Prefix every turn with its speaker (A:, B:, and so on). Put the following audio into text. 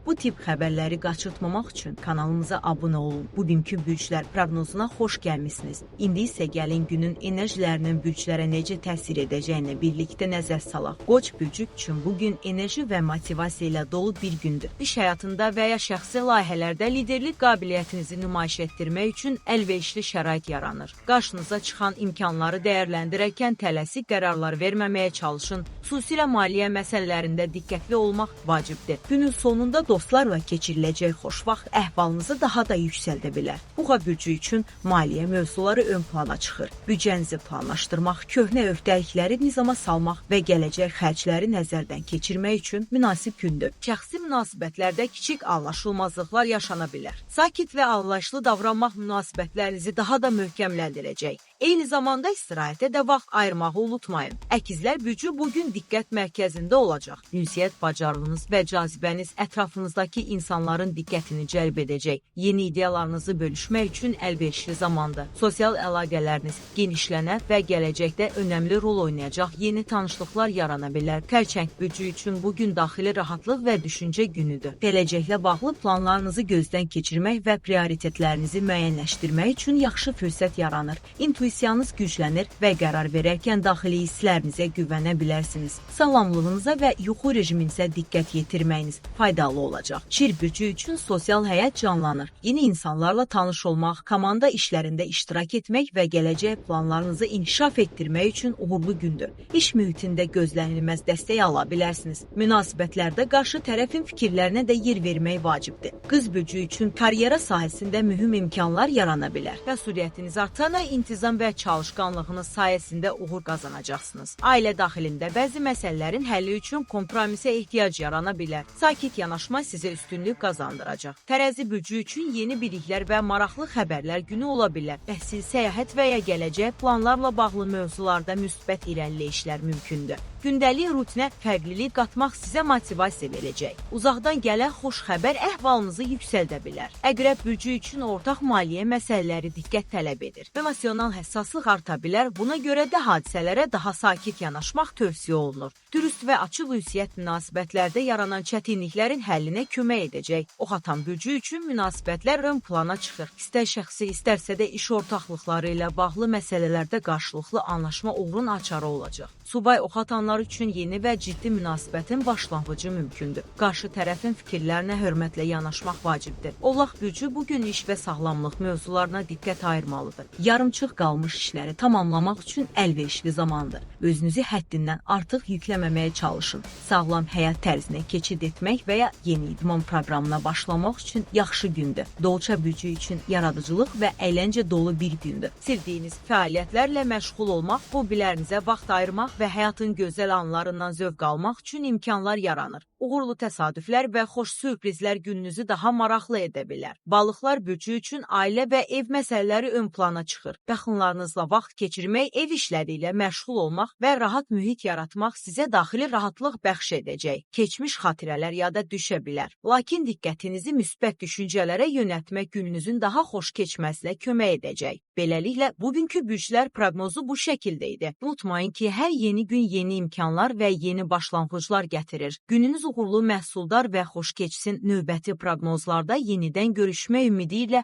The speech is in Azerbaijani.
A: Bu tip xəbərləri qaçırtmamaq üçün kanalımıza abunə olun. Bugünkü bürclər proqnozuna xoş gəlmisiniz. İndi isə gəlin günün enerjilərinin bürclərə necə təsir edəcəyinə birlikdə nəzər salaq. Qoç bürcü üçün bugün enerji və motivasiya ilə dolu bir gündür. İş həyatında və ya şəxsi layihələrdə liderlik qabiliyyətinizi nümayiş etdirmək üçün əlverişli şərait yaranır. Qarşınıza çıxan imkanları dəyərləndirərkən tələsik qərarlar verməməyə çalışın. Xüsusilə maliyyə məsələlərində diqqətli olmaq vacibdir. Günün sonunda dostlarla keçiriləcək xoşvaxt əhvalınızı daha da yüksəldə bilər. Buğa bürcü üçün maliyyə mövzuları ön plana çıxır. Büdcənizi planlaşdırmaq, köhnə öhdəlikləri nizama salmaq və gələcək xərcləri nəzərdən keçirmək üçün münasib gündür. Şəxsi münasibətlərdə kiçik anlaşılmazlıqlar yaşana bilər. Sakit və anlayışlı davranmaq münasibətlərinizi daha da möhkəmləndirəcək. Eyni zamanda istirahətə də vaxt ayırmağı unutmayın. Əkizlər bürcü bugün diqqət mərkəzində olacaq. Ünsiyyət bacarığınız və cazibəniz ətrafınızdakı insanların diqqətini cəlb edəcək. Yeni ideyalarınızı bölüşmək üçün əlverişli zamandır. Sosial əlaqələriniz genişlənə və gələcəkdə önəmli rol oynayacaq yeni tanışlıqlar yarana bilər. Xərçəng bürcü üçün bugün daxili rahatlıq və düşüncə günüdür. Gələcəklə bağlı planlarınızı gözdən keçirmək və prioritetlərinizi müəyyənləşdirmək üçün yaxşı fürsət yaranır. İntuisiyanız güclənir və qərar verərkən daxili hisslərinizə güvənə bilərsiniz. Sağlamlığınıza və yuxu rejiminizə diqqət yetirməyiniz faydalı olacaq. Şir bürcü üçün sosial həyat canlanır. Yeni insanlarla tanış olmaq, komanda işlərində iştirak etmək və gələcək planlarınızı inkişaf etdirmək üçün uğurlu gündür. İş mühitində gözlənilməz dəstək ala bilərsiniz. Münasibətlərdə qarşı tərəfin fikirlərinə də yer vermək vacibdir. Qız bürcü üçün karyera sahəsində mühüm imkanlar yarana bilər. Məsuliyyətiniz artana intizam və çalışqanlığınız sayəsində uğur qazanacaqsınız. Ailə daxilində bəzi məsələlərin həlli üçün kompromisə ehtiyac yarana bilər. Sakit yanaşma sizə üstünlük qazandıracaq. Tərəzi bürcü üçün yeni biliklər və maraqlı xəbərlər günü ola bilər. Təhsil, səyahət və ya gələcək planlarla bağlı mövzularda müsbət irəliləyişlər mümkündür. Gündəlik rutinə fərqlilik qatmaq sizə motivasiya verəcək. Uzaqdan gələn xoş xəbər əhvalınızı yüksəldə bilər. Əqrəb bürcü üçün ortaq maliyyə məsələləri diqqət tələb edir. Emosional həssaslıq arta bilər. Buna görə də hadisələrə daha sakit yanaşmaq tövsiyə olunur. Dürüst və açıq ünsiyyət münasibətlərdə yaranan çətinliklərin həllinə kömək edəcək. Oxatan bürcü üçün münasibətlər ön plana çıxır. İstər şəxsi, istərsə də iş ortaqlıqları ilə bağlı məsələlərdə qarşılıqlı anlaşma uğurun açarı olacaq. Subay oxatanlar üçün yeni və ciddi münasibətin başlanğıcı mümkündür. Qarşı tərəfin fikirlərinə hörmətlə yanaşmaq vacibdir. Oğlaq bürcü bugün iş və sağlamlıq mövzularına diqqət ayırmalıdır. Yarımçıq qalmış işləri tamamlamaq üçün əlverişli zamandır. Özünüzü həddindən artıq yükləməməyə çalışın. Sağlam həyat tərzinə keçid etmək və ya yeni idman proqramına başlamaq üçün yaxşı gündür. Dolça bürcü üçün yaradıcılıq və əyləncə dolu bir gündür. Sevdiyiniz fəaliyyətlərlə məşğul olmaq, hobbilərinizə vaxt ayırmaq və həyatın gözəl anlarından zövq almaq üçün imkanlar yaranır. Uğurlu təsadüflər və xoş sürprizlər gününüzü daha maraqlı edə bilər. Balıqlar bürcü üçün ailə və ev məsələləri ön plana çıxır. Yaxınlarınızla vaxt keçirmək, ev işləri ilə məşğul olmaq və rahat mühit yaratmaq sizə daxili rahatlıq bəxş edəcək. Keçmiş xatirələr yada düşə bilər. Lakin diqqətinizi müsbət düşüncələrə yönəltmək gününüzün daha xoş keçməsinə kömək edəcək. Beləliklə, bugünkü bürclər proqnozu bu şəkildə idi. Unutmayın ki, hər yeni gün yeni imkanlar və yeni başlanğıclar gətirir. Gününüz uğurlu, məhsuldar və xoş keçsin. Növbəti proqnozlarda yenidən görüşmək ümidi ilə